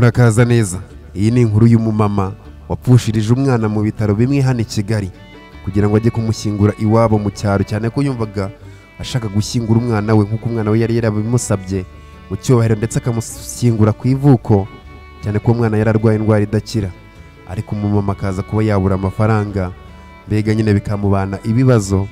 Murakaza neza. Iyi ni inkuru y'umumama wapfushirije umwana mu bitaro bimwe hano i Kigali kugira ngo ajye kumushyingura iwabo mu cyaro, cyane ko yumvaga ashaka gushyingura umwana we nk'uko umwana we yari yarabimusabye mu cyubahiro, ndetse akamushyingura ku ivuko, cyane ko umwana yari arwaye indwara idakira. Ariko umumama akaza kuba yabura amafaranga, mbega nyine bikamubana ibibazo,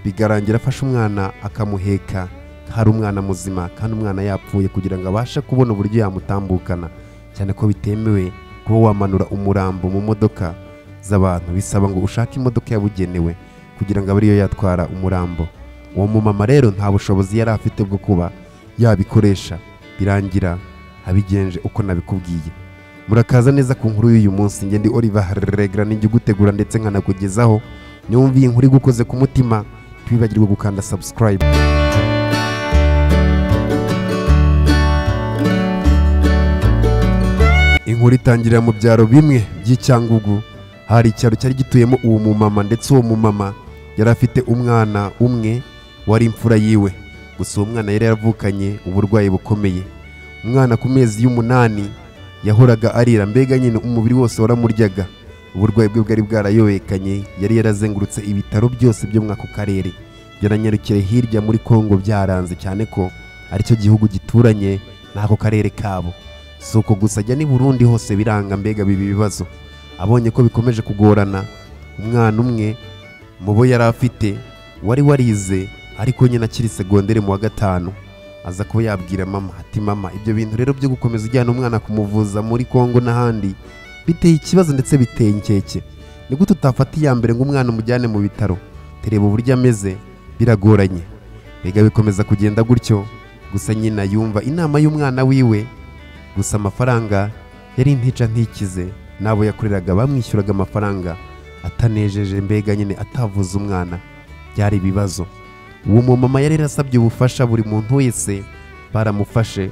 bigarangira afashe umwana akamuheka hari umwana muzima kandi umwana yapfuye, kugira ngo abashe kubona uburyo yamutambukana, cyane ko bitemewe kuba wamanura umurambo mu modoka z'abantu, bisaba ngo ushake imodoka yabugenewe kugira ngo abe ariyo yatwara umurambo. Uwo mumama rero nta bushobozi yari afite bwo kuba yabikoresha, birangira abigenje uko nabikubwiye. Murakaza neza ku nkuru y'uyu munsi. Njye ndi Oliver Regra, nijye ugutegura ndetse nkanakugezaho. Niwumva iyi nkuru igukoze ku mutima, ntiwibagirwe gukanda subscribe. Inkuru itangirira mu byaro bimwe by'Icyangugu. Hari icyaro cyari gituyemo uwo mumama, ndetse uwo mumama yari afite umwana umwe wari imfura yiwe. Gusa uwo mwana yari yaravukanye uburwayi bukomeye. Umwana ku mezi y'umunani yahoraga arira, mbega nyine umubiri wose waramuryaga. Uburwayi bwe bwari bwarayobekanye, yari yarazengurutse ibitaro byose byo muri ako karere, yaranyarukira hirya muri Kongo byaranze, cyane ko aricyo gihugu gituranye n'ako karere kabo. Si uko gusa, ajya n'i Burundi hose biranga, mbega biba ibibazo. Abonye ko bikomeje kugorana, umwana umwe mu bo yari afite wari warize ariko nyine akiri segondere mu wa gatanu, aza kuba yabwira mama ati: mama, ibyo bintu rero byo gukomeza ujyana umwana kumuvuza muri Kongo n'ahandi biteye ikibazo ndetse biteye inkeke. Ni gute utafata iya mbere ngo umwana umujyane mu bitaro? Tereba uburyo ameze, biragoranye. Mbega bikomeza kugenda gutyo. Gusa nyina yumva inama y'umwana wiwe, gusa amafaranga yari intica ntikize, n'abo yakoreraga bamwishyuraga amafaranga atanejeje, mbega nyine atavuza umwana, byari ibibazo. Uwo mumama yari yarasabye ubufasha buri muntu wese, baramufashe,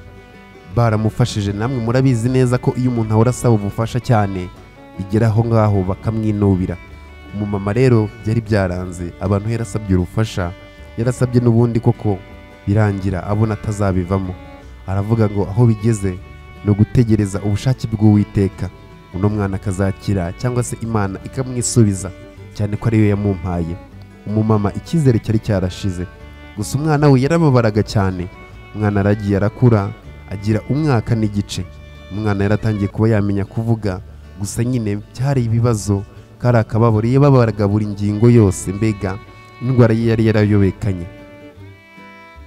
baramufashije. Namwe murabizi neza ko iyo umuntu ahora asaba ubufasha cyane bigera aho ngaho bakamwinubira. Umumama rero byari byaranze, abantu yarasabye ubufasha, yarasabye n'ubundi koko birangira abona atazabivamo. Aravuga ngo aho bigeze ni ugutegereza ubushake bw'Uwiteka, uno mwana akazakira cyangwa se Imana ikamwisubiza, cyane ko ariyo yamumpaye. Umumama icyizere cyari cyarashize, gusa umwana we yarababaraga cyane. Umwana aragiye arakura, agira umwaka n'igice. Umwana yaratangiye kuba yamenya kuvuga, gusa nyine byari ibibazo, kari akababaro, yababaraga buri ngingo yose, mbega indwara ye yari yarayobekanye.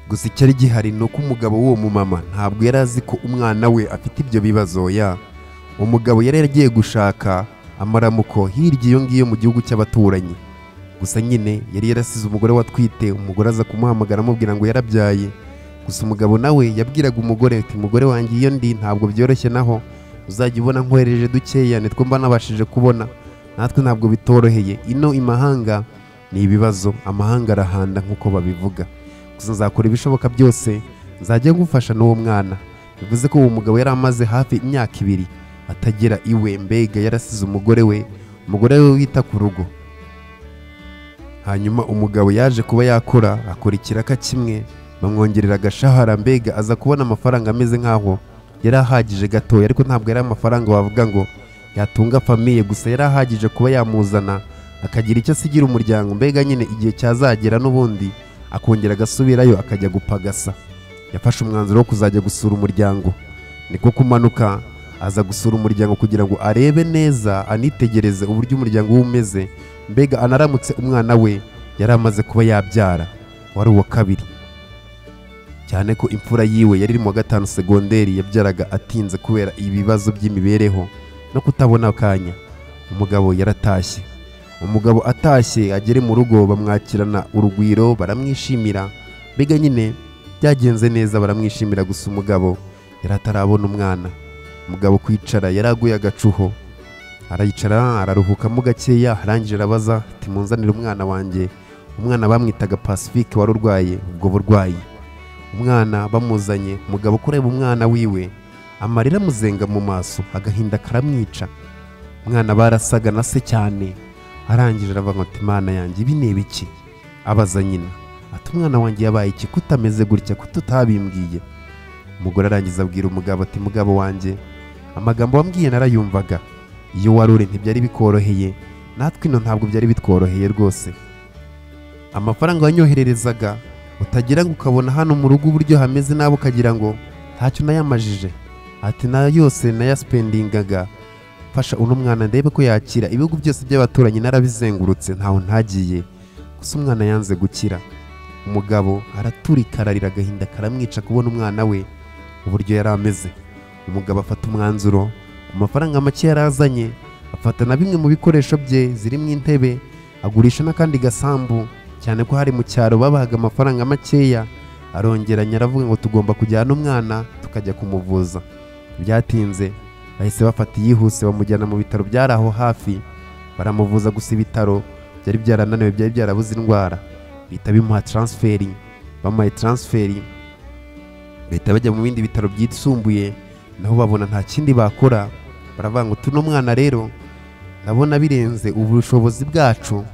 Gusa icyari gihari ni uko umugabo w'uwo mumama ntabwo yari azi ko umwana we afite ibyo bibazo. Ya umugabo yari yaragiye gushaka amaramuko hirya iyo ngiyo mu gihugu cy'abaturanyi, gusa nyine yari yarasize umugore watwite. Umugore aza kumuhamagara amubwira ngo yarabyaye. Gusa umugabo nawe yabwiraga umugore ati: mugore wanjye, iyo ndi ntabwo byoroshye, naho uzajya ubona nkohereje dukeya nitwo mba nabashije kubona, natwe ntabwo bitoroheye, ino imahanga ni ibibazo, amahanga arahanda nk'uko babivuga, gusa nzakora ibishoboka byose nzajya ngufasha n'uwo mwana. Bivuze ko uwo mugabo yari amaze hafi imyaka 2 atagera iwe, mbega yarasize umugore we, umugore we wita ku rugo. Hanyuma umugabo yaje kuba yakora, akora ikiraka kimwe, bamwongerera agashahara, mbega aza kubona amafaranga ameze nkaho yari ahagije gatoya, ariko ntabwo yari amafaranga wavuga ngo yatunga famiye, gusa yari ahagije kuba yamuzana akagira icyo asigira umuryango, mbega nyine igihe cyazagera n'ubundi akongera agasubirayo akajya gupagasa. Yafashe umwanzuro wo kuzajya gusura umuryango, niko kumanuka aza gusura umuryango kugira ngo arebe neza, anitegereze uburyo umuryango we umeze, mbega anaramutse umwana we yari amaze kuba yabyara, wari uwa kabiri, cyane ko imfura yiwe yari iri mu wa gatanu segonderi, yabyaraga atinze kubera ibibazo by'imibereho no kutabona akanya. Umugabo yaratashye. Umugabo atashye agere mu rugo bamwakirana urugwiro, baramwishimira, mbega nyine byagenze neza, baramwishimira. Gusa umugabo yari atarabona umwana. Umugabo kwicara yaraguye agacuho, arayicara araruhukamo gakeya, arangije arabaza ati: munzanire umwana wanjye. Umwana bamwitaga Pacifique wari urwaye ubwo burwayi. Umwana bamuzanye, umugabo kureba umwana wiwe amarira amuzenga mu maso, agahinda karamwica. Umwana barasaga na se cyane. Arangije aravuga ati: Imana yanjye, ibi ni ibiki? Abaza nyina ati: umwana wanjye yabaye iki kutameze gutya, kututabimbwiye? Umugore arangiza abwira umugabo ati: mugabo wanjye, Amagambo wambwiye narayumvaga, iyo warure ntibyari bikoroheye, natwe ino ntabwo byari bitworoheye rwose. Amafaranga wanyohererezaga utagira ngo ukabona hano mu rugo uburyo hameze nabi ukagira ngo ntacyo nayamajije. Ati na yose nayaspendingaga fasha uno mwana ndebe ko yakira. Ibihugu byose by'abaturanyi narabizengurutse ntaho ntagiye, gusa umwana yanze gukira. Umugabo araturika ararira, agahinda karamwica kubona umwana we uburyo yari ameze. Umugabo afata umwanzuro ku mafaranga make yarazanye, afata na bimwe mu bikoresho bye zirimo intebe, agurisha n'akandi gasambu, cyane ko hari mu cyaro babahaga amafaranga makeya. Arongeranya aravuga ngo tugomba kujyana umwana tukajya kumuvuza. Byatinze bahise bafata yihuse bamujyana mu bitaro byari aho hafi, baramuvuza. Gusa ibitaro byari byarananiwe, byari byarabuze indwara, bihita bimuha transferi. Bamuhaye transferi bahita bajya mu bindi bitaro byisumbuye, naho babona nta kindi bakora. Baravuga ngo tuno mwana rero ndabona birenze ubushobozi bwacu,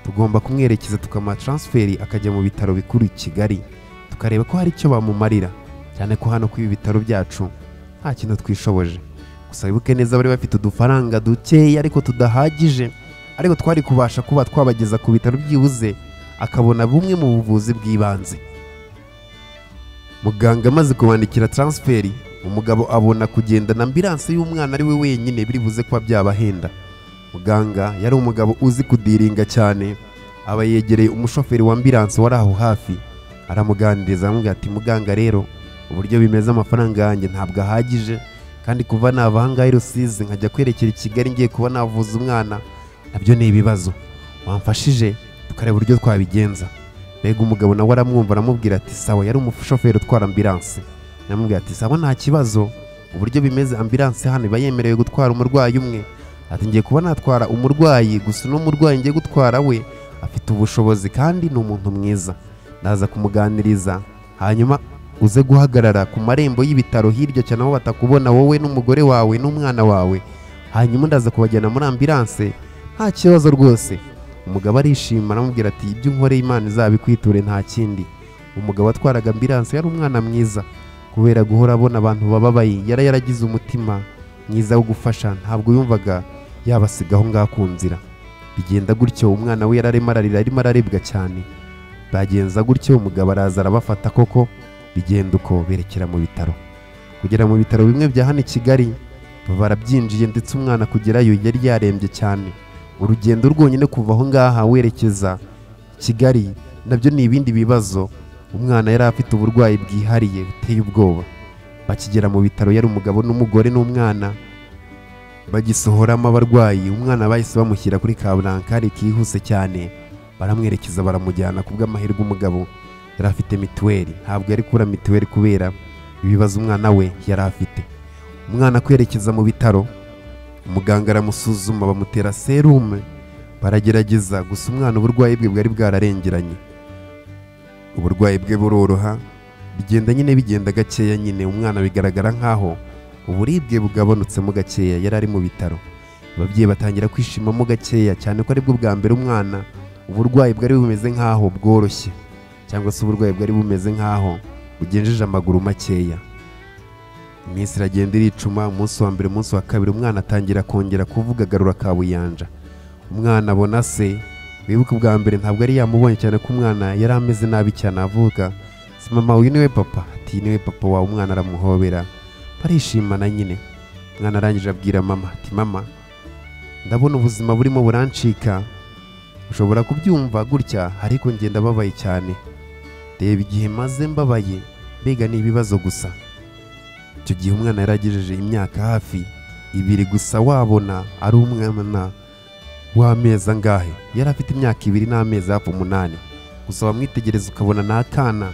tugomba kumwerekeza tukamuha transferi akajya mu bitaro bikuru i Kigali, tukareba ko hari icyo bamumarira, cyane ko hano ku ibi bitaro byacu nta kintu twishoboje. Gusa wibuke neza bari bafite udufaranga dukeya ariko tudahagije, ariko twari kubasha kuba twabageza ku bitaro byibuze akabona bumwe mu buvuzi bw'ibanze. Muganga amaze kubandikira transferi, umugabo abona kugenda na ambulance y'umwana ari we wenyine biri buze kuba byabahenda. Muganga yari umugabo uzi kudiringa cyane, aba yegereye umushoferi wa ambulance wari aho hafi, aramuganiriza aramubwira ati muganga rero uburyo bimeze amafaranga yanjye ntabwo ahagije, kandi kuva nava aha ngaha i Rusizi nkajya kwerekera i Kigali ngiye kuba navuza umwana nabyo ni ibibazo, wamfashije tukareba uburyo twabigenza. Mbega umugabo nawe aramwumva aramubwira ati sawa. Yari umushoferi utwara ambulance, aramubwira ati sawa nta kibazo, uburyo bimeze ambulance hano iba yemerewe gutwara umurwayi umwe. Ati ngiye kuba natwara umurwayi, gusa uno murwayi ngiye gutwara we afite ubushobozi kandi ni umuntu mwiza, ndaza kumuganiriza hanyuma uze guhagarara ku marembo y'ibitaro hirya cyane aho batakubona wowe n'umugore wawe n'umwana wawe, hanyuma ndaza kubajyana muri ambulance nta kibazo rwose. Umugabo arishima aramubwira ati ibyo unkoreye Imana izabikwiture nta kindi. Umugabo atwaraga ambulance yari umwana mwiza, kubera guhora abona abantu bababaye yari yaragize umutima mwiza wo gufasha, ntabwo yumvaga yabasiga aho ngaho ku nzira. Bigenda gutyo, umwana we yararimo ararira arimo araribwa cyane. Bagenza gutyo, umugabo araza arabafata koko, bigenda uko berekera mu bitaro. Kugera mu bitaro bimwe bya hano i Kigali barabyinjiye, ndetse umwana kugerayo yari yarembye cyane. Urugendo rwonyine kuva aho ngaha werekeza Kigali nabyo ni ibindi bibazo. Umwana yari afite uburwayi bwihariye buteye ubwoba. Bakigera mu bitaro yari umugabo n'umugore n'umwana, bagisohoramo abarwayi, umwana bahise bamushyira kuri kaburankari kihuse cyane, baramwerekeza baramujyana. Ku bw'amahirwe umugabo yari afite mituweli, ntabwo yari kubura mituweli kubera ibibazo umwana we yari afite. Umwana kwerekeza mu bitaro, umuganga aramusuzuma bamutera serume, baragerageza, gusa umwana uburwayi bwe bwari bwararengeranye, uburwayi bwe buroroha, bigenda nyine bigenda gakeya nyine, umwana bigaragara nkaho uburibwe bugabanutsemo gakeya. Yari ari mu bitaro, ababyeyi batangira kwishimamo gakeya cyane ko aribwo bwa mbere umwana uburwayi bwari bumeze nkaho bworoshye, cyangwa se uburwayi bwari bumeze nkaho bugenjeje amaguru makeya. Iminsi iragenda iricuma, umunsi wa mbere, umunsi wa kabiri, umwana atangira kongera kuvuga agarura kabuyanja. Umwana abona se, wibuke ubwa mbere ntabwo yari yamubonye cyane ko umwana yari ameze nabi cyane, avuga si mama uyu niwe papa, ati niwe papa wawe. Umwana aramuhobera barishimana nyine. Umwana arangije abwira mama ati mama ndabona ubuzima burimo burancika, ushobora kubyumva gutya ariko ngenda babaye cyane, reba igihe maze mbabaye, mbega ni ibibazo gusa. Icyo gihe umwana yaragejeje imyaka hafi 2 gusa, wabona ari umwana w'amezi angahe, yari afite imyaka 2 n'amezi hafi 8 gusa. Wamwitegereza ukabona ni akana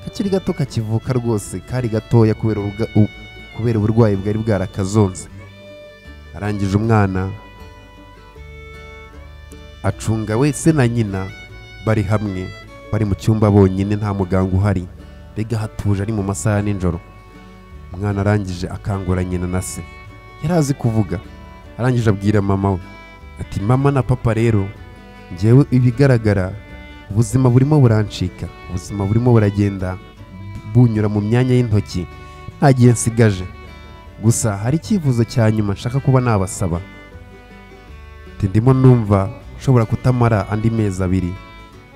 kakiri gato kakivuka rwose, kari gatoya kubera uburwayi bwari bwarakazonze. Arangije umwana acunga wese na nyina bari hamwe, bari mu cyumba bonyine nta muganga uhari, mbega hatuje ari mu masaha nijoro. Umwana arangije akangura nyina na se, yari azi kuvuga. Arangije abwira mama we ati mama na papa rero njyewe ibigaragara ubuzima burimo burancika, ubuzima burimo buragenda bunyura mu myanya y'intoki, nta gihe nsigaje. Gusa hari icyifuzo cya nyuma nshaka kuba nabasaba. Ati ndimo numva nshobora kutamara andi mezi 2,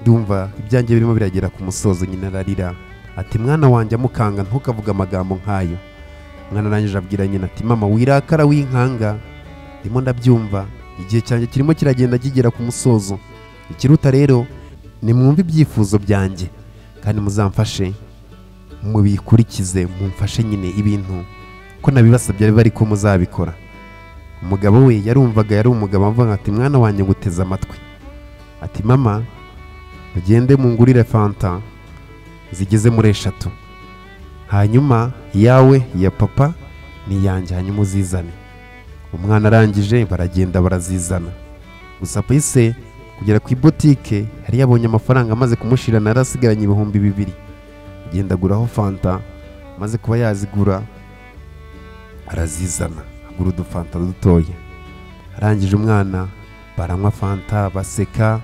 ndumva ibyanjye birimo biragera ku musozo. Nyina ararira ati mwana wanjye amukanga ntukavuga amagambo nkayo. Umwana arangije abwira nyina ati mama wirakara winkanga, ndimo ndabyumva igihe cyanjye kirimo kiragenda kigera ku musozo. Ikiruta rero nimwumve ibyifuzo byanjye kandi muzamfashe mubikurikize, mumfashe nyine ibintu ko nabibasabye bari ko muzabikora. Umugabo we yarumvaga, yari umugabo avuga ati mwana wanjye nguteze amatwi. Ati mama mugende mungurire fanta zigeze muri 3, hanyuma iyawe iya papa n'iyanjye, hanyuma uzizane. Umwana arangije baragenda barazizana. Gusa pise kugera ku ibotike yari yabonye amafaranga amaze kumushirana, yarasigaranye 2000. Agenda aguraho fanta, amaze kuba yazigura arazizana, agura udufanta dutoya. Arangije umwana baranywa fanta baseka.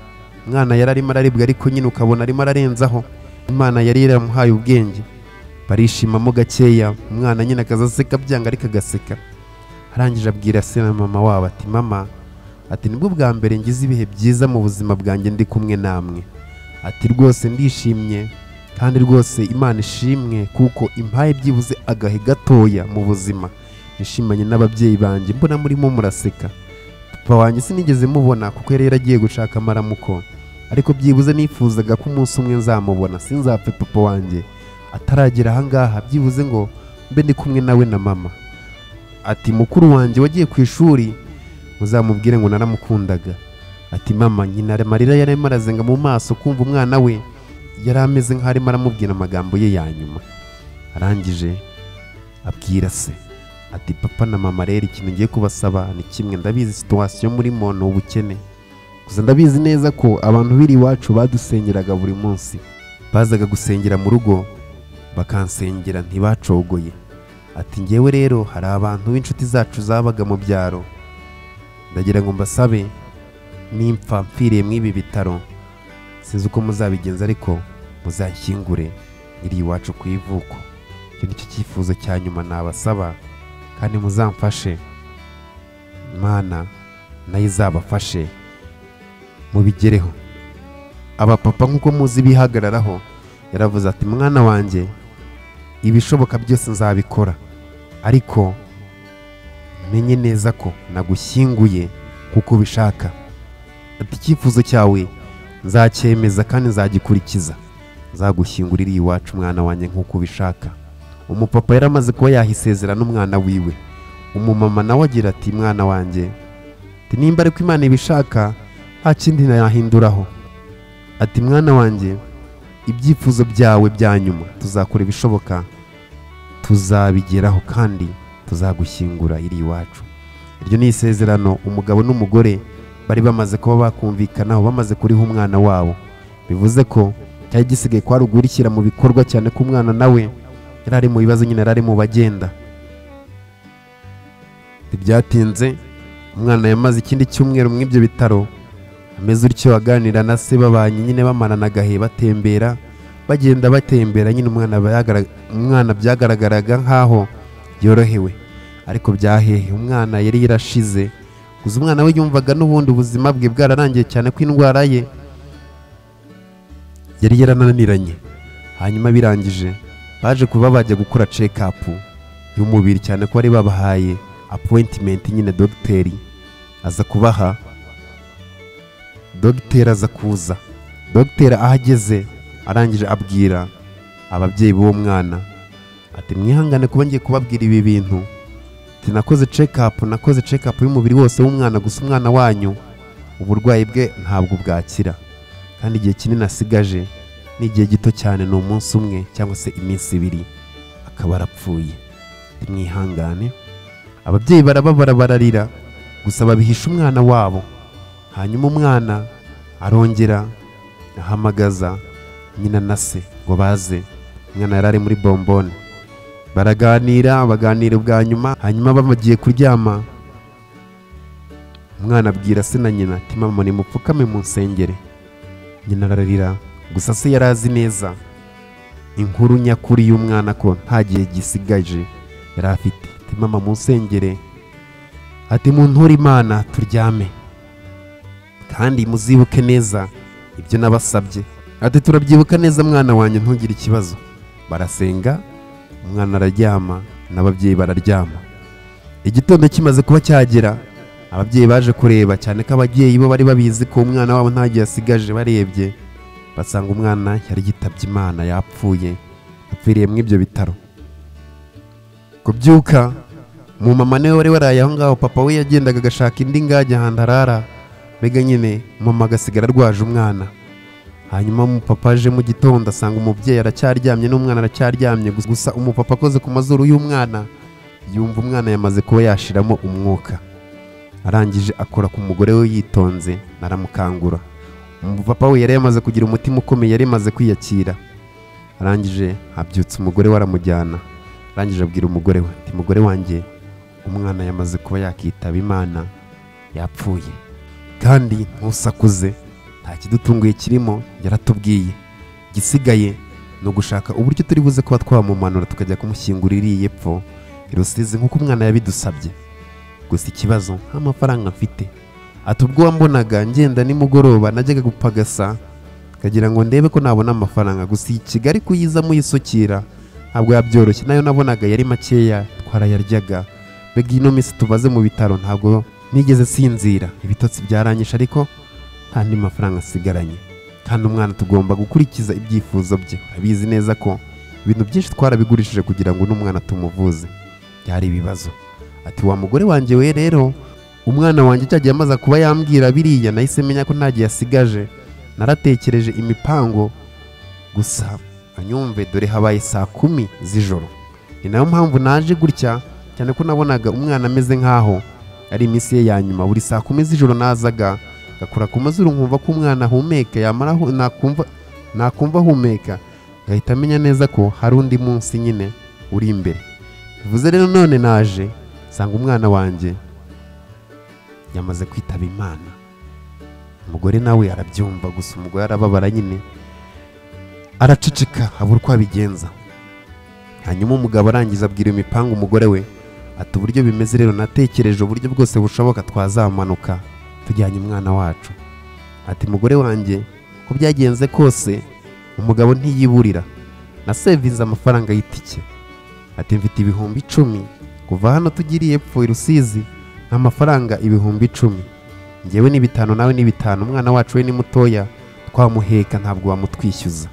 Umwana yari arimo araribwa ariko nyine ukabona arimo ararenzaho. Imana yari yaramuhaye ubwenge, barishimamo gakeya. Umwana nyine akazaseka byanga ariko agaseka. Arangije abwira se na mama wabo ati mama, ati nibwo bwa mbere ngize ibihe byiza mu buzima bwanjye ndi kumwe namwe. Ati rwose ndishimye kandi rwose Imana ishimwe kuko impaye byibuze agahe gatoya mu buzima. Nishimanye n'ababyeyi banjye mbona murimo muraseka. Papa wanjye sinigeze mubona kuko yari yaragiye gushaka amaramuko, ariko byibuze nifuzaga ko umunsi umwe nzamubona. Sinzapfe papa wanjye ataragera ahangaha, byibuze ngo mbe ndi kumwe nawe na mama. Ati mukuru wanjye wagiye ku ishuri muzamubwire ngo naramukundaga. Ati mama, nyina amarira yari arazenga mu maso kumva umwana we yari ameze nk'aho arimo aramubwira amagambo ye ya nyuma. Arangije abwira se ati papa na mama rero ikintu ngiye kubasaba ni kimwe, ndabizi situation murimo ni ubukene, gusa ndabizi neza ko abantu biri iwacu badusengeraga buri munsi, bazaga gusengera mu rugo bakansengera ntibacogoye. Ati ngewe rero hari abantu b'inshuti zacu zabaga mu byaro, ndagira ngo mbasabe nimpfa mpfiriye mw'ibi bitaro sinzi uko muzabigenza ariko muzanshyingure iri iwacu ku ivuko. Icyo nicyo cyifuzo cya nyuma nabasaba kandi muzamfashe, Imana nayo izabafashe mubigereho. Abapapa nkuko muzi bihagararaho, yaravuze ati mwana wanjye ibishoboka byose nzabikora, ariko menye neza ko nagushyinguye kuko ubishaka. Ati icyifuzo cyawe nzacyemeza kandi nzagikurikiza, nzagushyingurira iwacu mwana wanjye nkuko ubishaka. Umupapa yaramaze kuba yahisezera n'umwana wiwe. Umumama nawe agira ati mwana wanjye, ati nimba ariko Imana ibishaka nta kindi nahinduraho. Ati mwana wanjye ibyifuzo byawe bya nyuma tuzakora ibishoboka tuzabigeraho kandi tuzagushyingura iri iwacu. Iryo ni isezerano umugabo n'umugore bari bamaze kuba bakumvikanaho, bamaze kuriha umwana wabo. Bivuze ko cyari gisigaye kwa rugurikira mu bikorwa, cyane ko umwana nawe yari ari mu bibazo nyine, yari ari mu bagenda. Ntibyatinze umwana yamaze ikindi cyumweru mu ibyo bitaro ameze utyo, aganira na se babanye nyine, bamarana agahe batembera, bagenda batembera nyine. Umwana byagaragaraga nkaho yorohewe, ariko byahehe umwana yari yarashize. Gusa umwana we yumvaga n'ubundi ubuzima bwe bwararangiye, cyane ko indwara ye yari yarananiranye. Hanyuma birangije baje kuba bajya gukora check up y'umubiri, cyane ko bari babahaye appointment nyine. Dogiteri aza kubaha, dogiteri aza kuza. Dogiteri ahageze arangije abwira ababyeyi b'uwo mwana ati mwihangane kuba ngiye kubabwira ibi bintu, ati nakoze check up, nakoze check up y'umubiri wose w'umwana, gusa umwana wanyu uburwayi bwe ntabwo bwakira, kandi igihe kinini asigaje ni igihe gito cyane, ni umunsi umwe cyangwa se iminsi 2 akaba arapfuye. Mwihangane. Ababyeyi barababara bararira, gusa babihisha umwana wabo. Hanyuma umwana arongera ahamagaza nyina na se ngo baze. Umwana yari ari muri bombone, baraganira, baganira bwa nyuma. Hanyuma bagiye kuryama, umwana abwira se na nyina ati mama nimupfukame mu nsengere. Nyina ararira, gusa se yari azi neza inkuru nyakuri y'umwana ko nta gihe gisigaje yari afite. Ati mama munsengere, ati munture Imana turyame, kandi muzibuke neza ibyo nabasabye. Ati turabyibuka neza mwana wanjye, ntugire ikibazo. Barasenga, umwana araryama n'ababyeyi bararyama. Igitondo kimaze kuba cyagera, ababyeyi baje kureba, cyane ko ababyeyi bo bari babizi ko umwana wabo ntagiye asigaje. Barebye basanga umwana yari yitabye Imana, yapfuye, apfiriye mu ibyo bitaro. Kubyuka mu mama niwe wari waraye aho ngaho, papa we yagendaga agashaka indi ngajya ahantu arara, mbega nyine mama agasigara arwaje umwana. Hanyuma umupapa aje mu gitondo asanga umubyeyi aracyaryamye n'umwana aracyaryamye, gusa umupapa akoze ku mazuru y'umwana yumva umwana yamaze kuba yashiramo umwuka. Arangije akora ku mugore we yitonze aramukangura. Umupapa we yari yamaze kugira umutima ukomeye, yari yamaze kwiyakira. Arangije abyutsa umugore we aramujyana. Arangije abwira umugore we ati mugore wanjye, umwana yamaze kuba yakitaba Imana, yapfuye, kandi ntusakuze, nta kidutunguye kirimo, yaratubwiye. Igisigaye ni ugushaka uburyo turi buze kuba twamumanura tukajya kumushyingura iriya epfo i Rusizi nk'uko umwana yabidusabye. Gusa ikibazo nta mafaranga mfite. Ati ubwo wambonaga ngenda nimugoroba najyaga gupagasa kagira ngo ndebe ko nabona amafaranga, gusa iyi Kigali kuyiza muyisukira ntabwo yabyoroshye, nayo nabonaga yari makeya twarayaryaga. Mbega ino minsi tubaze mu bitaro ntabwo nigeze sinzira, ibitotsi byaranyishe, ariko nta andi mafaranga asigaranye, kandi umwana tugomba gukurikiza ibyifuzo bye. Urabizi neza ko ibintu byinshi twarabigurishije kugira ngo n'umwana tumuvuze, byari ibibazo. Ati wa mugore wanjye we rero, umwana wanjye cyagiye amaze kuba yambwira biriya, nahise menya ko ntagiye asigaje. Naratekereje imipango, gusa anyumve, dore habaye saa 10 z'ijoro. Ni nayo mpamvu naje gutya, cyane ko nabonaga umwana ameze nkaho ari iminsi ye ya nyuma. Buri saa 10 z'ijoro nazaga gakora ku mazuru nkumva ko umwana ahumeka, yamara nakumva ahumeka ngahita amenya neza ko hari undi munsi nyine uri imbere. Bivuze rero none naje nsanga umwana wanjye yamaze kwitaba Imana. Umugore nawe arabyumva, gusa umugore arababara nyine, araceceka, habura uko abigenza. Hanyuma umugabo arangiza abwira imipango umugore we ati uburyo bimeze rero natekereje uburyo bwose bushoboka twazamanuka tujyanye umwana wacu. Ati mugore wanjye ko byagenze kose umugabo ntiyiburira, nasevinze amafaranga y'itike. Ati mfite 10,000 kuva hano tugiriye epfo i Rusizi, amafaranga 10,000, njyewe ni 5 nawe ni 5, umwana wacu we ni mutoya twamuheka ntabwo bamutwishyuza.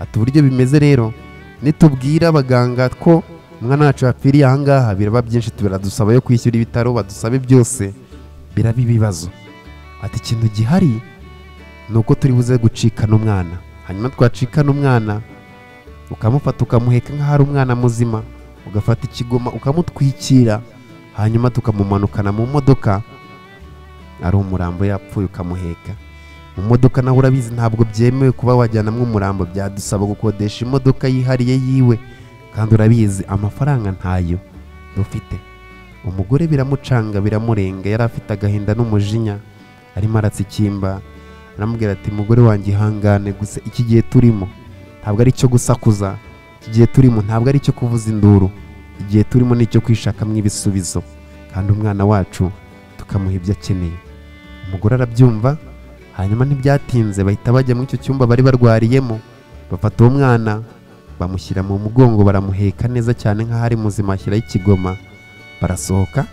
Ati uburyo bimeze rero nitubwira abaganga ko umwana wacu yapfiriye aha ngaha biraba byinshi, biradusaba yo kwishyura ibitaro, badusabe byose, biraba ibibazo. Ati ikintu gihari nuko turi buze gucikana umwana, hanyuma twacikana umwana ukamufata ukamuheka nk'aho ari umwana muzima, ugafata ikigoma ukamutwikira, hanyuma tukamumanukana mu modoka ari umurambo yapfuye ukamuheka mu modoka. Naho urabizi ntabwo byemewe kuba wajyanamo umurambo, byadusaba gukodesha imodoka yihariye yiwe, kandi urabizi amafaranga ntayo dufite. Umugore biramucanga biramurenga, yari afite agahinda n'umujinya, arimo aratsikimba. Aramubwira ati mugore wanjye ihangane, gusa iki gihe turimo ntabwo ari cyo gusakuza, iki gihe turimo ntabwo ari cyo kuvuza induru, igihe turimo ni cyo kwishakamo ibisubizo, kandi umwana wacu tukamuha ibyo akeneye. Umugore arabyumva. Hanyuma ntibyatinze bahita bajya muri icyo cyumba bari barwariyemo, bafata uwo mwana bamushyira mu mugongo, baramuheka neza cyane nk'aho ari muzima, ashyiraho ikigoma, barasohoka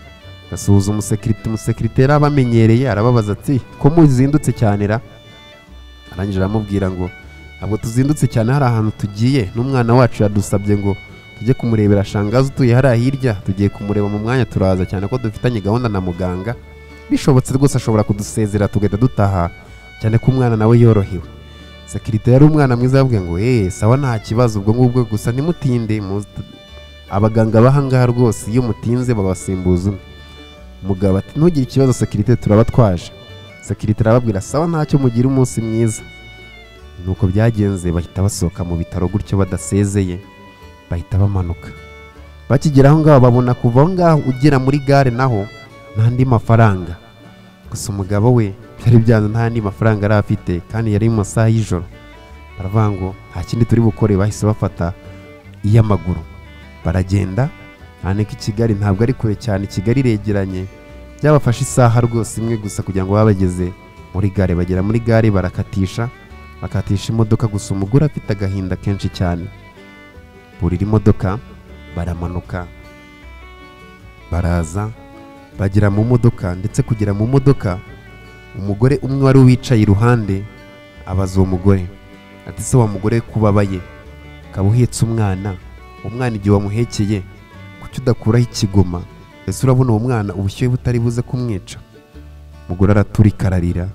basuhuza umusekirite. Umusekirite yari abamenyereye, arababaza ati ko muzindutse cyane ra? Arangije aramubwira ngo ntabwo tuzindutse cyane, hari ahantu tugiye n'umwana wacu yadusabye ngo tujye kumurebera shangazi utuye hariya hirya, tugiye kumureba mu mwanya turaza, cyane ko dufitanye gahunda na muganga, bishobotse rwose ashobora kudusezera tugahita dutaha, cyane ko umwana nawe yorohewe. Sekirite yari umwana mwiza, yavuga ngo sawa nta kibazo ubwo ngubwo, gusa ntimutinde, abaganga bahangaha rwose iyo mutinze babasimbuza umwe. Umugabo ati ntugire ikibazo sekirite, turabatwaje. Sekirite arababwira sawa ntacyo, mugira umunsi mwiza. Nuko byagenze, bahita basohoka mu bitaro gutyo badasezeye, bahita bamanuka. Bakigera aho ngaho babona kuva aho ngaho ugera muri gare naho n'andi mafaranga. Gusa umugabo we byari byanze, nta andi mafaranga yari afite, kandi yari mu masaha y'ijoro. Baravuga ngo nta kindi turi bukore, bahise bafata iy'amaguru baragenda. Cyane ko i Kigali ntabwo ari kure cyane, Kigali iregeranye, byabafashe isaha rwose imwe gusa kugira ngo babageze muri gare. Bagera muri gare barakatisha, bakatisha imodoka, gusa umugore afite agahinda kenshi cyane. Burira imodoka baramanuka, baraza bagera mu modoka, ndetse kugera mu modoka umugore umwe wari wicaye iruhande abaza uwo mugore ati se wa mugore kubabaye ukaba uhetse umwana, umwana igihe wamuhekeye kuki udakuraho ikigoma? Ese urabona uwo mwana ubushyuhe butari buze kumwica? Umugore araturika ararira.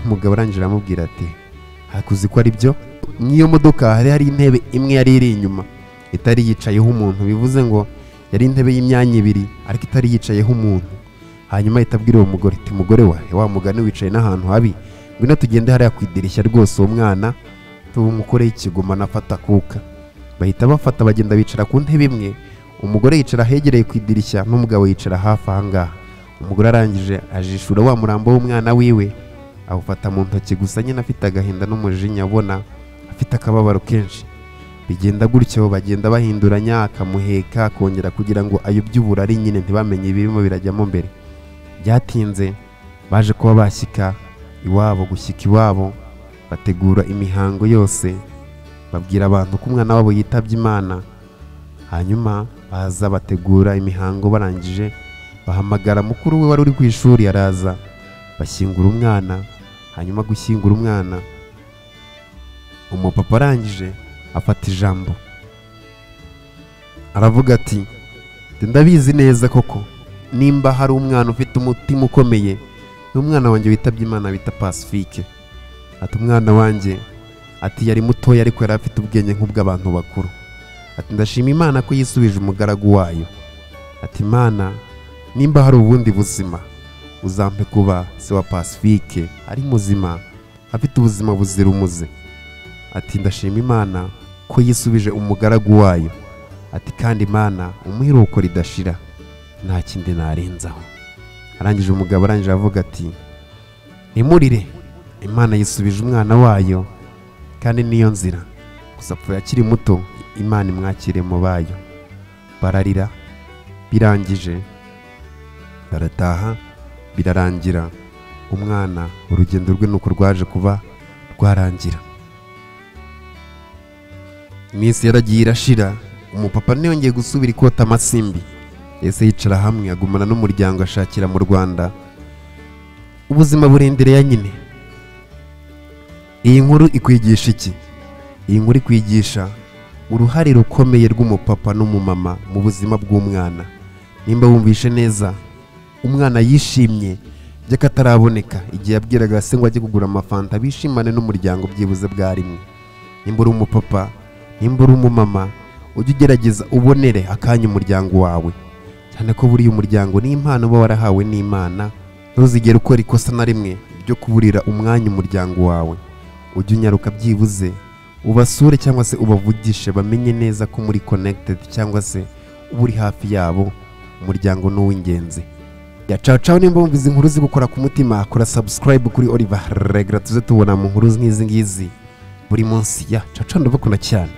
Umugabo arangije aramubwira ati hakuzi ko ari byo. N'iyo modoka hari intebe imwe yari iri inyuma itari yicayeho umuntu, bivuze ngo yari intebe y'imyanya ibiri ariko itari yicayeho umuntu. Hanyuma ahita abwira uwo mugore ati mugore wa mugani wicaye n'ahantu habi, ngwino tugende hariya ku idirishya rwose uwo mwana tumukoreho ikigoma nafata kuka. Bahita bafata bagenda bicara ku ntebe imwe, umugore yicara ahegereye ku idirishya n'umugabo yicara hafi aha ngaha. Umugore arangije ajishura wa murambo w'umwana wiwe awufata mu ntoki, gusa nyine afite agahinda n'umujinya, abona afite akababaro kenshi. Bigenda gutyo bagenda bahinduranya, akamuheka akongera kugira ngo ayobye uburari nyine ntibamenye ibirimo birajyamo mbere. Byatinze baje kuba bashyika iwabo, gushyika iwabo bategura imihango yose, babwira abantu ko umwana wabo yitabye Imana. Hanyuma baza bategura imihango, barangije bahamagara mukuru we wari uri ku ishuri araza, bashyingura umwana. Hanyuma gushyingura umwana, umupapa arangije afata ijambo aravuga ati ndabizi neza koko nimba hari umwana ufite umutima ukomeye ni umwana wanjye witabye Imana bita Pacifique. Ati umwana wanjye ati yari mutoya ariko yari afite ubwenge nk'ubw'abantu bakuru. Ati ndashima Imana ko yisubije umugaragu wayo. Ati Imana nimba hari ubundi buzima uzampe kuba se wa Pacifique ari muzima afite ubuzima buzira umuze. Ati ndashima Imana ko yisubije umugaragu wayo. Ati kandi Imana umuhiruko ridashira nta kindi narenzaho. Arangije umugabo arangije avuga ati ntimurire, Imana yisubije umwana wayo kandi niyo nzira, gusa apfuye akiri muto, Imana imwakire mu bayo. Bararira, birangije barataha, birarangira. Umwana urugendo rwe nuko rwaje kuba rwarangira. Iminsi yaragiye irashira, umupapa ntiyongeye gusubira ikota amasimbi. Ese yicara hamwe agumana n'umuryango ashakira mu Rwanda ubuzima burendereye nyine. Iyi nkuru ikwigisha iki? Iyi nkuru ikwigisha uruhare rukomeye rw'umupapa n'umumama mu buzima bw'umwana. Nimba wumvishe neza, umwana yishimye by'akataraboneka igihe yabwiraga se ngo ajye kugura amafanta bishimane n'umuryango byibuze bwa rimwe. Nimba uri umupapa, nimba uri umumama, ujye ugerageza ubonere akanya umuryango wawe, cyane ko buriya umuryango ni impano uba warahawe n'Imana. Ntuzigere ukora ikosa na rimwe ryo kuburira umwanya umuryango wawe. Ujye unyaruka byibuze ubasure cyangwa se ubavugishe, bamenye neza ko muri connected cyangwa se uba uri hafi yabo. Umuryango ni uw'ingenzi. Ya ciao ciao. Nimba wumva izi nkuru zigukora ku mutima, kora subscribe kuri Oliver Regra tuze tubona mu nkuru nk'izi ngizi buri munsi. Ya ciao ciao, ndabakunda cyane.